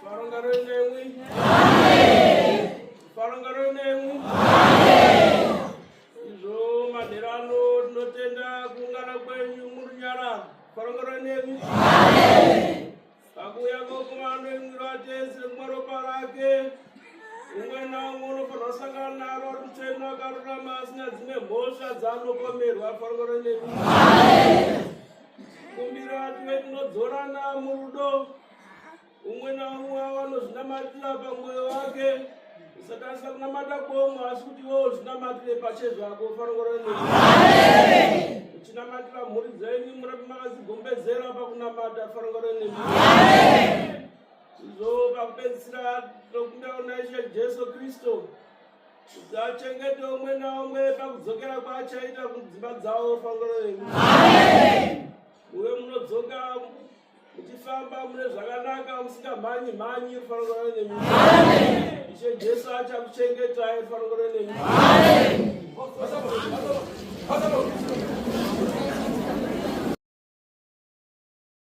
Farongaro nemwi. Farongaro nemwi. Izvo manheru ano tinotenda kuungana kwenyu murunyararo. Farongaro nemwi. Pakuuya kokumano imwiro atese kumwa ropa rake. Umwe naumwe unofanira kusangana naro ari mutsvene akarurama asina dzimwe mhosva dzaanopomerwa. Farongaro nemwi. Kumbira tive tinodzorana murudo. Umwe naumwe anozvinamatira pamwoyo wake. Usatarisa kunamata kwomwe asi kuti iwe uzvinamatire pache zvako. Farongoro Uchinamatira mhuri dzenyu murambe makadzigombedzera pakunamata. Farongoro Izvo pakupedzisira tinokumbira kuna Ishe Jesu Kristu kuti achengete umwe naumwe pakudzokera kwaachaita kudzimba dzavo. Farongoro Uve munodzoka muchifamba mune zvakanaka musingamhanyi mhanyi rufanongoro nemi. Ishe Jesu achakuchengetai rufanongoro nemi.